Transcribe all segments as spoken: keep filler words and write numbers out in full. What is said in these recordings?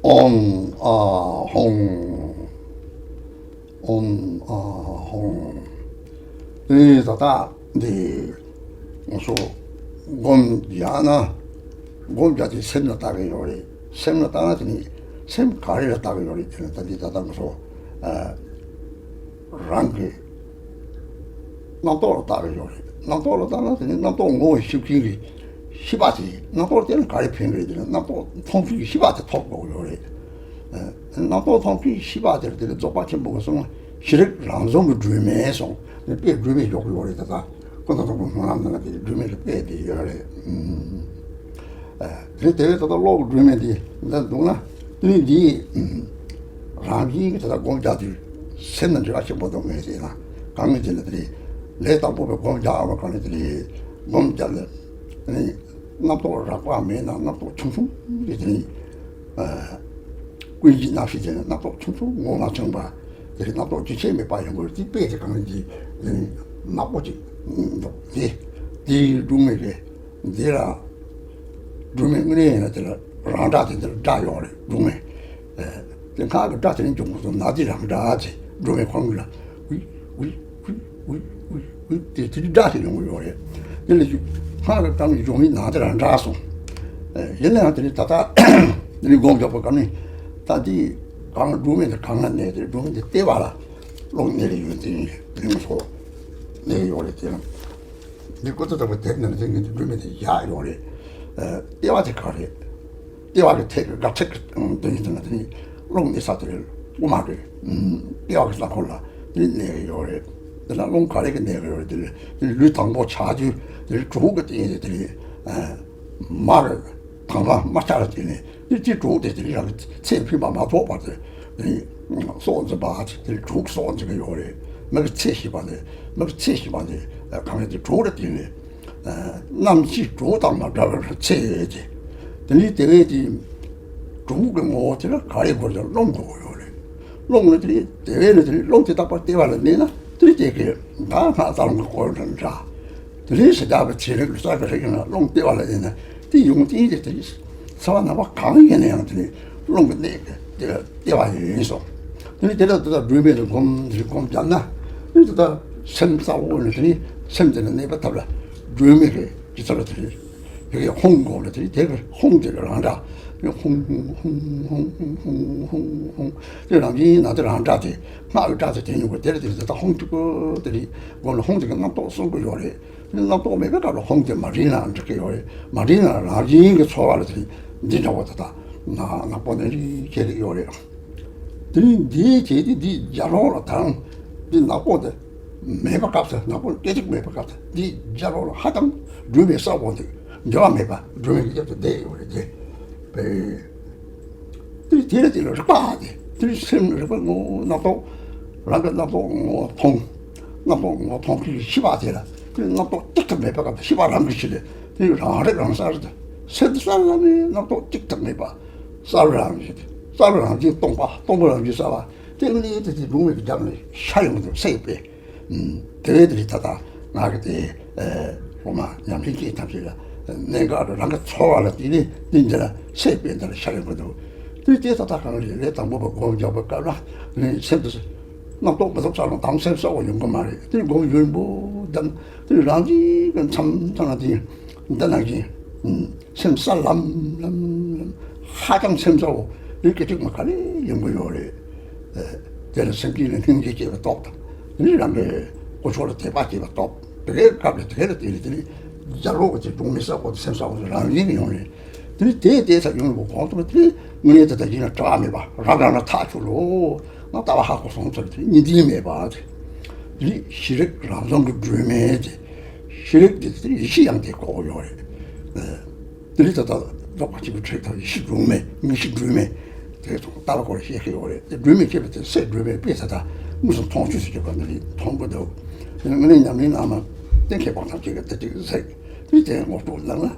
ཨོཾ་ཨཱཿཧཱུྃ། ཨོཾ་ཨཱཿཧཱུྃ། དེ་ནས་ད་ལྟ་འདི་ང་ཚོ་སྒོམ་རྒྱག་ན། སྒོམ་རྒྱག་དེ་སེམས་ལ་བལྟ་གི་ཡོད་རེད། སེམས་ལ་བལྟ་ན་དེ་ནི་སེམས་ག་རེ་ལ་བལྟ་གི་ཡོད་རེད་ཟེར་ན། ད་འདི་ད་ལྟ་ང་ཚོ་ཨ་རང་གི་རྣམ་རྟོག་ལ་བལྟ་གི་ཡོད་རེད། རྣམ་རྟོག་ལ་བལྟ་ན་དེ་ནི་རྣམ་རྟོག་ངོ་བོ་ཤེས་མཁན་གྱི་ཤེས་པ་དེ། རྣམ་རྟོག་དེ་ལ་ག་རེ་ཕན་གི་རེད་ཟེར་ན། རྣམ་རྟོག་མཐོང་མཁན་གྱི་ཤེས་པ་དེ་ཐོབ་དགོས་ཀྱི་ཡོད་རེད། ཨ་རྣམ་རྟོག་མཐོང་མཁན་གྱི་ཤེས་པ་དེ་ལ་དེ་ལ་རྫོགས་པ་ཆེན་པོ་གིས་གསུངས། ཤེས་རིག་རང་བྱུང་གི་སྒྲོན་མེ་གསུངས། དཔེ་སྒྲོན་མེ་འཇོག་གི་ཡོད་རེད། ད་ལྟ་ཀུན་ཏུ་བཟང་པོ་སྨོན་ལམ་ནང་ལ་དེ་སྒྲོན་མེ་ལ་དཔེ་དེ་ཡོད་རེད། ཨ་དེ་དེ་བས་ད་ལྟ་བློ་གི་སྒྲོན་མེ་དེ་འདི་འདུག་ན། དེ་ནི་འདི་རང་བཞིན་གྱིས་ད་ལྟ་སྒོམ་རྒྱག་དུས་སེམས་ལ་འབྲེལ་བ་ཆེན་པོ་འདུག་ངས་བྱས་ན། གང་ཡིན་ཟེར་ན་དེ་རེད། ལས་དང་པོ་པའི་སྒོམ་རྒྱག་པ་གང་ནས་དེ་རེད། སྒོམ་རྒྱག་ནས་དེ་ནི་རྣམ་རྟོག་རགས་པ་མེད་ན། རྣམ་རྟོག་ཆུང་ཆུང་རེད། དེ་ནི་ཨ་ཀུན་གཞི་རྣམ་ཤེས་ཟེར་ན་རྣམ་རྟོག་ཆུང་ཆུང་ངོ་མ་ཚང་བ། དེ་རེད། རྣམ་རྟོག་རྒྱུན་ཆད་མེད་པ་ཡོང་གི་རེད། དེ་དཔེ་དེ་གང་ཡིན་ཟེར་ན་ནག་པོ་ཅིག་འདུག་དེ་དེའི་སྒྲོན་མེ་རེད། འདི་ལ་སྒྲོན་མེ་དངོས་གནས་ཡིན་ན་དེ་ལ་རང་སྒྲ་དེ་འདིར་སྒྲ་ཡོད་རེད། སྒྲོན་མེ། ཨ་དེ་སྔགས་ཀྱི་སྒྲ་དེ་ནི་འཇུག་མ་སོང་། ནག་དེ་རང་སྒྲ་དེ་སྒྲོན་མེ་ཁོང་གི་ལ་ཝི་ཝི་ཝི་ཝི་ཝི་ཝི་དེ་དེ་སྒྲ་དེ་ཡོང་གི་ཡོད་རེད། དེ་ལ་སྔགས་ཀྱི་སྒྲ་མི་འཇུག་མིན་ནག་དེ་རང་སྒྲ་སོང་། ཨ་ཡིན་ན་ཡང་དེ་ནི་ད་ལྟ་དེ་ནི་སྒོམ་རྒྱག་པ་གང་ནི་ད་དེ་གང་སྒྲོན་མེ་དེ་གང་ལ་གནས་དེ། སྒྲོན་མེ་དེ་ལྟེ་བ་ལ་ཀློང་གནས་རེ་ཡོད། དེ་ནི་དེ་ནི་མ་སོང་གནས་ཡོད་རེད། དེ་ལ། འདི་ཀུན་ཏུ་བཟང་པོ་དེབ་ནང་ལ་དེ་ངས་འདི་སྒྲོན་མེ་དེ་བཞག་ཡོད་རེད། ཨ་ལྟེ་བ་དེ་ག་རེད། ལྟེ་བ་གི་ཐད་ཀྱི་དགའ་ཚལ་གྱི་དོན་ཡིན་ན་དེ་ནི་ཀློང་གནས་ས་དེ་རེད། དབུ་མ་རེད། ཨ་ལྟེ་བ་གི་ས་ཁོངས་ལ་དེ་ནི་གནས་ཀྱི་ཡོད་རེད། དེ་ལ་ཀློང་ག་རེ་གི་གནས་ཀྱི་ཡོད་རེད། དེ་ནི་དེ་ནི་ལུས་དང་པོ་ཆགས་དུས་དེ་ནི་གྲོགས་ཀྱི་སྟེང་དེ་དེ་ནི་ཨ་མ་རེད། དང་པོ་མ་ཆགས་ལ་དེ་ནི་དེ་དེ་གྲོགས་དེ་དེ་ནི་རང་གི་ཚེ་ཕན་པ་མ་ཐོགས་པར་དེ། དེ་ནི་སྲོག་འཛིན་པ་དེ་ནི་གྲོགས་སྲོག་འཛིན་གྱི་ཡོད་རེད། མི་གི་ཚེ་ཤེས་པ་དེ། མི་གི་ཚེ་ཤེས་པ་དེ་གང་ཡིན་དེ་གྲོགས་རེད། དེ་ནི་རྣམ་ཤེས་གྲོགས་དང་མ་བྲལ་བའི་ཚེ་དེ། དེ་ནི་དེ་བས་དེ་གྲོགས་ཀྱི་ངོ་བོ་དེ་ལ་ག་རེ་དགོས་ཀྱང་ཀློང་དགོས་ཀྱི་ཡོད་རེད། ཀློང་ནི་དེ་ནི་དེ་བས་ནི་དེ་ནི་ཀློང་དེ་རྟག་པར་ལྟེ་བ་ལ་གནས་ན་དེ་ནི་དེ་གི་ད་སྔགས་རྩ་རླུང་གི་སྐོར་འདྲ་འདྲ། དེ་ནས་ཞེ་དྲག་པའི་ཚེ་རིང་གི་རྩ་བའི་རིགས་ཡིན་ན་ཀློང་ལྟེ་བ་ལ་ཡིན་ན་དེ་ཡོང་དེ་ཡིན་དེ་དེ་ཚེ་བ་ནམ་པ་གང་ཡིན་ན་ཡང་དེ་ནི་ཀློང་གི་གནས་ཀྱི་ལྟེ་བ་ཡིན་སོང་། དེ་ནི་དེ་ལ་དེ་དག་སྒྲོན་མེ་ལ་སྒོམ་དེ་སྒོམ་བརྒྱབ་ན་དེ་ནི་དེ་དག་སེམས་གསལ་བོ་ནི་དེ་ནི་སེམས་དེ་ལ་གནས་པ་ཐབས་ལ་སྒྲོན་མེ་གི་ཇི་ལྟར་དེ་ནི་དེ་གའི་ཧཱུྃ་སྒོམ་ལ་དེ་ནི་དེ་གི་ཧཱུྃ་དེ་གི་རང་སྒྲ་ཧཱུྃ་ཧཱུྃ་ཧཱུྃ་ཧཱུྃ་ཧཱུྃ་ཧཱུྃ་དེ་རང་བཞིན་ན་དེ་རང་སྒྲ་དེ་སྔགས་ཀྱི་སྒྲ་དེ་དེ་ཉུང་བ་དེ་ལ་དེ་ནི་དེ་དག་ཧཱུྃ་དེ་གི་སྒོམ་ལ་ཧཱུྃ་དེ་གི་རྣམ་རྟོག་གསུང་གི་ཡོད་རེད། རྣམ་རྟོག་མེད་པའི་སྐབས་ལ་ཧཱུྃ་དེ་མ་རིག་ན་འགྲིག་གི་ཡོད་རེད། མ་རིག་ན་རང་བཞིན་གྱིས་ཚོར་བ་ལ་དེ་འདི་འདྲ་བོ་ད་ལྟ་ན་ནག་པོ་ནས་རིག་ཁྱེར་གྱི་ཡོད་རེད། དེ་ནི་འདིའི་བྱས་ཏེ་འདི་རྒྱ་ལོག་ལ་དང་འདི་ནག་པོ་དེ་མེད་པ་སྐབས་སུ་ནག་པོ་སྐད་ཅིག་མེད་པ་སྐབས་སུ་འདི་རྒྱ་ལོག་ལ་ཧ་ཅང་སྒྲོན་མེ་གསལ་བོ་འདུག་འགྱུར་བ་མེད་པ་སྒྲོན་མེ་གི་རྒྱབ་ཏུ་བསྡད་ཡོད་རེད་དེ། དེ་དེ་ལ་དེ་ལ་རིག་པ་དེ་དེ་ལ་སེམས་རིག་པ་ངོ་བོ་རྣམ་རྟོག་རང་གི་རྣམ་རྟོག་ངོ་བོ་མཐོང་། རྣམ་རྟོག་ངོ་བོ་མཐོང་ཤེས་པ་དེ་ལ་དེ་རྣམ་རྟོག་གཅིག་ཀྱང་མེད་པའི་སྐབས་སུ་ཤེས་པ་རང་གིས་ཤེས་ལས་དེ་རང་རིག་རང་གསལ་དེ་སེམས་གསལ་ལ་ནི་རྣམ་རྟོག་གཅིག་ཀྱང་མེད་པ་གསལ་རང་བཞིན་དེ་གསལ་རང་བཞིན་སྟོང་པ་སྟོང་པ་རང་བཞིན་གསལ་བ་དེ་ནི་དེ་དེ་སྒྲོན་མེ་གི་རྒྱབ་ནས་ཤར་ཡོང་དུས་སད་པས། དེ་བས་དེ་རིང་ད་ལྟ་ང་གི་དེ་སློབ་མ་ཉམས་ལེན་བྱེད་ཐམས་ཅད་ལ་གནད་འགག་རང་གི་ཚོར་བ་ལ་བརྟེན་ནས་དེ་འདི་ལ་སད་པའི་འདི་ལ་ཤར་ཡོང་གི་འདུག་དེ་དེ་ད་ལྟ་གང་རེད། ལས་དང་པོ་པ་སྒོམ་རྒྱག་པའི་སྐབས་ལ་ནི་སེམས་དེ་རྣམ་རྟོག་མི་ཐོབ་ས་ལ་དང་སེམས་གསལ་བོ་ཡོང་གི་མ་རེད། དེ་སྒོམ་ཡུན་པོ་བསྡད་དེ་རང་བཞིན་གྱི་མཚམས་མཚམས་ལ་དེ་འདི་ནང་བཞིན། སེམས་གསལ་ལམ་ལམ་ལམ། ཧ་ཅང་སེམས་གསལ་བོ་ལུས་སྐད་ཅིག་མ་ག་ལེ་ཡོང་གི་ཡོད་རེད། ཨ་དེ་ལ་སེམས་ཀྱི་ནི་སྙིང་རྗེ་སྐྱེས་པའི་སྟོབས་དང་། ནི་རང་གི་ཀུ་ཤོག་ལ་དད་པ་སྐྱེས་པའི་སྟོབས། དེ་གའི་སྐབས་ལ་དེ་ལ་དེ་ལ་དེ་ནི་རྒྱ་ལོག་གི་ཚེ་སྒྲོན་མེ་གསལ་བོ་དང་སེམས་གསལ་བོ་རང་བཞིན་གྱིས་ཡོང་རེད། དེ་ནི་དེ་དེ་ས་ཡོང་བའི་གོང་དུ་དེ་ནི་དངོས་གནས་དེ་ལྟ་ཡིན་ན་བྲལ་བ་མེད་པ་རང་རང་ལ་ཐག་ཆོད་ལོ། ང་ལྟ་བ་ཧ་གོ་སོང་ཚར་དེ་ནི་གཉིས་ལྡན་མེད་པ་དེ། དེ་ནི་ཤེས་རིག་རང་བྱུང་གི་སྒྲོན་མེ་དེ། ཤེས་རིག་དེ་དེ་ནི་ཡེ་ཤེས་ཡང་དེ་གོ་གི་ཡོད་རེད། དེ་ནི་ད་ལྟ་རྫོགས་པ་ཆེན་པོའི་ཁྲིད་དང་ཡེ་ཤེས་སྒྲོན་མེ་ཡེ་ཤེས་སྒྲོན་མེ་དེ་ཚོ་ལྟ་བ་སྐོར་བཤད་ཀྱི་ཡོད་རེད། དེ་སྒྲོན་མེ་སྐྱེས་པ་དེ་སད་སྒྲོན་མེ་དཔེ་ད་ལྟ་དངོས་སུ་མཐོང་ཆོས་སུ་གྱུར་པ་འདི་རེད། མཐོང་གི་འདུག་དེ་ནི་དངོས་གནས་ཉམས་ལེན་གནང་ན་གཏན་འཁེལ་བ་ཐམས་ཅད་ཀྱི་དེ་ཅིག་ཟད། དེ་དེ་ངོ་སྤྲོད་གནང་ན།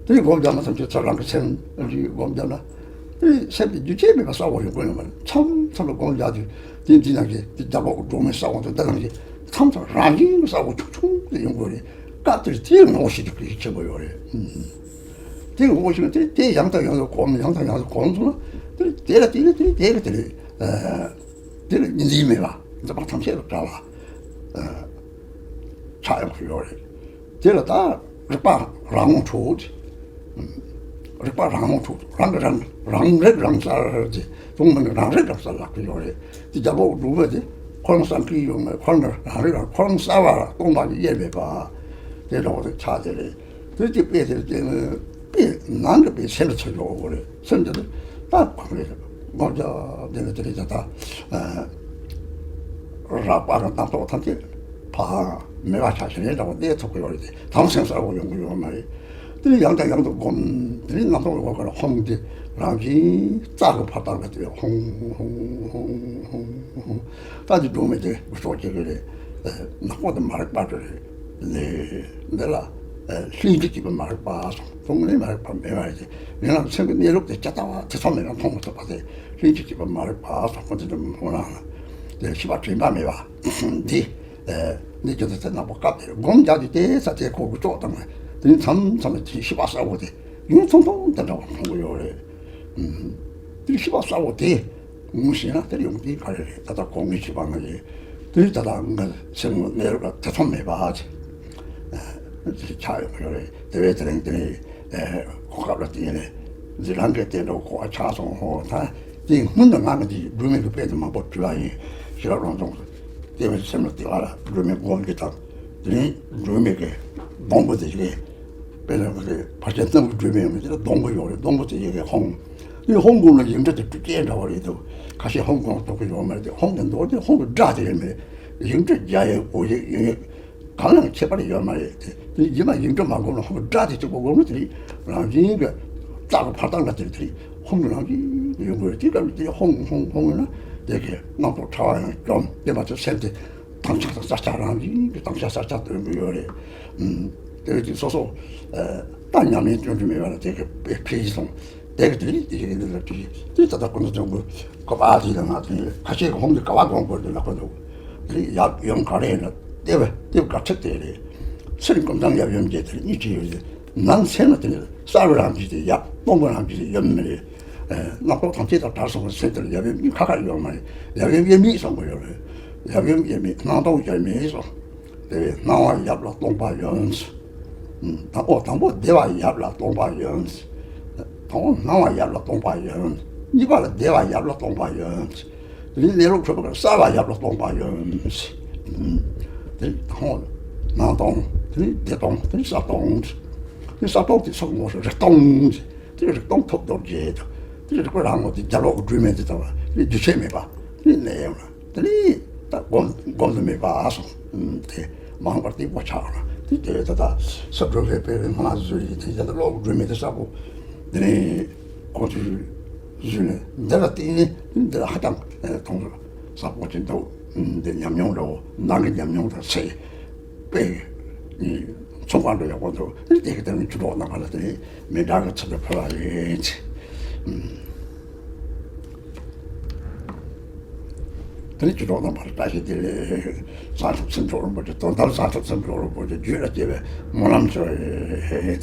དེ་སྒོམ་རྒྱག་ན་ཐམས་ཅད་ཚོ་རང་གི་སེམས་རིག་སྒོམ་རྒྱག་ན། དེ་སེམས་དེ་རྒྱུན་ཆད་མེད་པ་གསལ་བོ་ཡོང་གི་ཡོད་མ་རེད། མཚམས་མཚམས་ལ་སྒོམ་རྒྱག་དུས་དེ་འདི་ནང་གི་དེ་རྒྱ་ལོག་གི་སྒྲོན་མེ་གསལ་བོ་དེ་འདི་ནང་གི་མཚམས་མཚམས་རང་བཞིན་གྱི་གསལ་བོ་ཆུང་ཆུང་དེ་ཡོང་གི་རེད། སྐབས་དེར་དེའི་ངོ་བོ་ཤེས་རྒྱུ་གལ་ཆེན་པོ་ཡོད་རེད། དེ་ངོ་ཤེས་ན་དེ་དེ་ཡང་དང་ཡང་དུ་གོམས། ཡང་དང་ཡང་དུ་གོམས་སོང་ན་དེ་དེ་ལ་དེ་ལ་དེ་དེ་ལ་དེ་ལ་དེ་ལ་གཉིས་འཛིན་མེད་པ་འཛིན་པ་ཐམས་ཅད་ལ་བྲལ་བ་ཆགས་ཡོང་གི་ཡོད་རེད། དེ་ལ་ད་རིག་པ་རང་ངོ་འཕྲོད། རིག་པ་རང་ངོ་འཕྲོད། རང་གི་རང་རང་རིག་རང་གསལ་དེ་གཏོང་མི་ནི་རང་རིག་རང་གསལ་ལབ་ཀྱི་ཡོད་རེད། དེ་རྒྱལ་པོ་འབྲུག་པ་དེ་ཁོ་རང་བསམ་གྱི་ཡོད་མེད། ཁོ་རང་རང་རིག་རང་ཁོ་རང་གསལ་བ་ལ་སྟོང་པ་ལས་དབྱེར་མེད་པ་དེ་འདྲ་བོ་དེ་ཆགས་དེ་རེད། དེ་དེ་དཔེ་དེ་དེ་དཔེ་ནང་གི་དཔེ་སེམས་ལ་ཚོར་ཡོང་གི་རེད། སེམས་དེ་ད་གང་རེད། ངོ་བྱ་དེ་ནི་དེ་རེད། ད་ལྟ་རགས་པ་རང་སྣ་ཚོགས་ཐམས་ཅད་ཕར་མེད་པ་ཆགས་ཤིང་ལས་འདྲ་བ་གནས་ཐུབ་ཀྱི་ཡོད་རེད་དེ། དམ་སེམས་གསལ་པོ་ཡོང་གི་ཡོད་མ་རེད། དེ་ནས་ཡང་དང་ཡང་དུ་བསྒོམ། དེ་ནས་རྣམ་རྟོག་འོག་ལ་ཧོང་དེ་རང་བཞིན་རྩ་གི་ཕར་བཏང་ལ་དེ་ཧོང་ཧོང་ཧོང་ཧོང་ཧོང་། ད་དེ་སྒྲོན་མེ་དེ་འགུལ་ཤོག་བྱེད་ཀྱི་རེད། ནག་པོ་དེ་མ་རིག་པ་དེ་རེད། ལས་འདི་ལ་ལྷན་ཅིག་སྐྱེས་པ་མ་རིག་པ་སོགས་སྟོང་ཉིད་མ་རིག་པ་མེད་པ་རེད། ཡིན་ནའང་སེམས་ཀྱི་གནས་ལུགས་དེ་ཇི་ལྟ་བ་དེ་ཚོ་མེད་ན་མཐོང་མི་ཐུབ་པ་དེ་ལྷན་ཅིག་སྐྱེས་པ་མ་རིག་པ་སོགས་པོ་དེ་འདྲ་མི་མཐོང་ན་དེ་ཤེས་པ་དྲན་པ་མེད་པ་འདི། འདི་ཇི་ལྟར་ཚེ་ནག་པོ་སྐབས་དེར་སྒོམ་རྒྱག་དུས་དེ་ས་དེ་ཁོ་འགུལ་ཤོག་བཏང་ནས་དེ་ནི་མཚམས་མཚམས་ལ་དེ་ཤེས་པ་གསལ་བོ་དེ་ཡུན་ཐུང་ཐུང་དེ་འདྲ་བ་མཐོང་གི་ཡོད་རེད། དེ་ཤེས་པ་གསལ་བོ་དེ་ངོ་ཤེས་ན་དེར་ཡོང་དུས་ག་རེ་རེད། ད་ལྟ་གོང་གི་ཤེས་པ་ང་ཡིན་དུས་ད་ལྟ་ང་སེམས་ངོ་གནས་ལུགས་ལ་ཐེ་ཚོམ་མེད་པ་དེ་ཆགས་ཡོང་གི་ཡོད་རེད། དེ་བས་དེ་རིང་དེ་ནི་གོ་སྐབས་ལ་བརྟེན་ནས་འཛིན་རང་གི་རྟེན་འབྲེལ་གོ་བ་ཆགས་སོང་ཧོ། ད་དེའི་སྔོན་དུ་ང་གི་འདི་སྒྲོན་མེ་གི་དཔེ་དེ་མང་པོ་བྲིས་པ་ཡིན། ཤེས་རབ་རང་སྦྱོང་དུ་བལྟས་པའི་སེམས་ལ་བལྟས་པ་ལ་སྒྲོན་མེ་སྒོམ་གྱི་དང་དེ་ནས་སྒྲོན་མེ་གི་སྡོང་པོ་དེ་ཞིག་དཔེར་ན་ང་གི་བར་ཆད་གནམ་གྱི་སྒྲོན་མེ་ཡོང་མི་དེ་ལ་སྡོང་པོ་ཡོད་རེད། སྡོང་པོ་དེ་ཞིག་གི་ཧོང་དེ་ཧོང་སྒོམ་ལ་ཡིག་འབྲུ་དེ་དྲུག་ཅུ་འདྲ་བ་རེད་འདུག་ཁ་ཤས་ཧོང་སྒོམ་ཐུབ་ཀྱི་ཡོད་མ་རེད་དེ། ཧོང་དེ་མདོར་དེ་ཧོང་གི་སྒྲ་དེ་རེད་མེད། ཡིག་འབྲུ་རྒྱ་ཡི་འོ་ཡིག་ཡིན་གང་ལའང་ཁྱད་པར་ཡོད་མ་རེད་དེ། དེ་ཡིན་ན་ཡིག་འབྲུ་མ་སྒོམ་ན་ཧོང་སྒྲ་དེ་གཅིག་པོ་སྒོམ་ན་དེ་ནི་རང་བཞིན་གྱི་རྩ་གི་ཕར་ལྟ་ན་དེ་དེ་ཧོང་གི་རང་བཞིན་ཡོང་དགོས་རེད། དེ་སྐབས་དེ་ཧོང་ཧོང་ཧོང་ཡིན་ན་དེ་གི་རྣམ་རྟོག་ཕྲ་བ་ཡང་འཇོམས། དེ་མ་ཚད་སེམས་དེ་དྭངས་ཆ་དང་གསལ་ཆ་རང་བཞིན་གྱི་དྭངས་ཆ་གསལ་ཆ་སྟོན་གྱི་ཡོད་རེད། ཨུམ། དེ་བས་དེ་སོ་སོ་ད་ཉམས་ལེན་སྐྱོན་གྱི་མེད་པ་ལ་དེ་གི་འཕེལ་གཞི་སོང་། དེ་གི་དེ་རིགས་དེ་ཞིག་འདི་ལ་དེ་དེ་ད་ལྟ་ཁོ་ཚོ་ཚོ་གི་གོ་བ་དེ་ལ་ང་དེ་ཁ་ཤས་ཀྱི་ཧོང་གི་ཀ་བ་གོང་བཀོད་དེ་ལ་ཁོ་ཚོ་དེ་ཡབ་ཡུམ་ག་རེ་ཡིན་ན་དེ་བས་དེ་བས་ག་ཁྲིད་དེ་རེད། ཚུར་ཀུན་ཚང་ཡབ་ཡུམ་བརྒྱད་དེ་གཉིས་ཀྱི་ཡོད་རེད། ནང་ཚན་ལ་དེ་ནི་གསལ་བའི་རང་བཞིན་དེ་ཡབ། སྟོང་པའི་རང་བཞིན་དེ་ཡུམ་རེད། རྣམ་རྟོག་ཐམས་ཅད་དང་བྲལ་སོང་བའི་ཚེ་དེར་ཡབ་ཡུམ་གཉིས་ཁ་ཁ་ཡོད་མ་རེད། ཡབ་ཡུམ་དབྱེར་མེད་བསམ་གྱི་ཡོད་རེད། ཡབ་ཡུམ་དབྱེར་མེད། སྣང་སྟོང་དབྱེར་མེད་སོང་། དེ་བས་སྣང་བ་ཡབ་ལ་སྟོང་པ་ཡུམ། དང་པོ་དང་པོ་བདེ་བ་ཡབ་ལ་སྟོང་པ་ཡུམ། དང་པོ་སྣང་བ་ཡབ་ལ་སྟོང་པ་ཡུམ། གཉིས་པ་ལ་བདེ་བ་ཡབ་ལ་སྟོང་པ་ཡུམ། དེ་ནས་གནས་ལུགས་འཕྲོད་པ་གསལ་བ་ཡབ་ལ་སྟོང་པ་ཡུམ། དེ་ནས་དང་པོ་སྣང་སྟོང་། དེ་ནས་བདེ་སྟོང་། དེ་ནས་གསལ་སྟོང་། དེ་ནས་གསལ་སྟོང་དེ་ཚོ་ངོ་ཤེས་རིག་སྟོང་། དེ་རིག་སྟོང་ཐོབ་རྡོ་རྗེ་དང་། དེ་རིག་པ་རང་ངོ་དེ་རྒྱལ་བ་གི་སྒྲོན་མེ་དེ་ལྟ་བུ་དེ་རྒྱུ་ཆད་མེད་པ་དེ་གནས་ཡོང་ལ། དེ་ནས་ད་སྒོམ་སྒོམ་དུ་མེད་པ་སོང་། དེ་མ་འོངས་པར་སྟེགས་པོ་ཆགས་ལ། དེ་དེ་ད་ལྟ་ས་སྒྲོན་མེ་དཔེ་རེ་མ་བཟོས་ཡིན་དེ་ད་ལྟ་གློག་སྒྲོན་མེ་དེ་གསལ་པོ་དེ་ནས་ཁོང་ཚོས་བཟོས་ནས་འདི་ལ་བརྟེན་ནས་འདི་ལ་ཧ་ཅང་མཐོང་གསལ་པོ་ཅིག་འདུག་འདི་ཉམས་མྱོང་འདྲ་བོ་ནང་གི་ཉམས་མྱོང་དང་ཚེ་དཔེ་ཚོང་ཁང་དུ་ཡག་པོ་འདུག་དེ་གི་དེ་ནས་ཆུ་གྲོགས་ནང་ཁ་ལ་དེ་ནས་མི་འདྲ་གི་ཚུལ་དུ་ཕུལ་བ་ཡིན། དེ་ནས་ཆུ་གྲོགས་རྣམ་པར་བཀྲ་ཤིས་བདེ་ལེགས། བྱང་ཆུབ་སེམས་མཆོག་རིན་པོ་ཆེ། དོན་དམ་བྱང་ཆུབ་སེམས་མཆོག་རིན་པོ་ཆེ་རྒྱུད་ལ་སྐྱེ་བའི་སྨོན་ལམ་ཞུ་ཡི།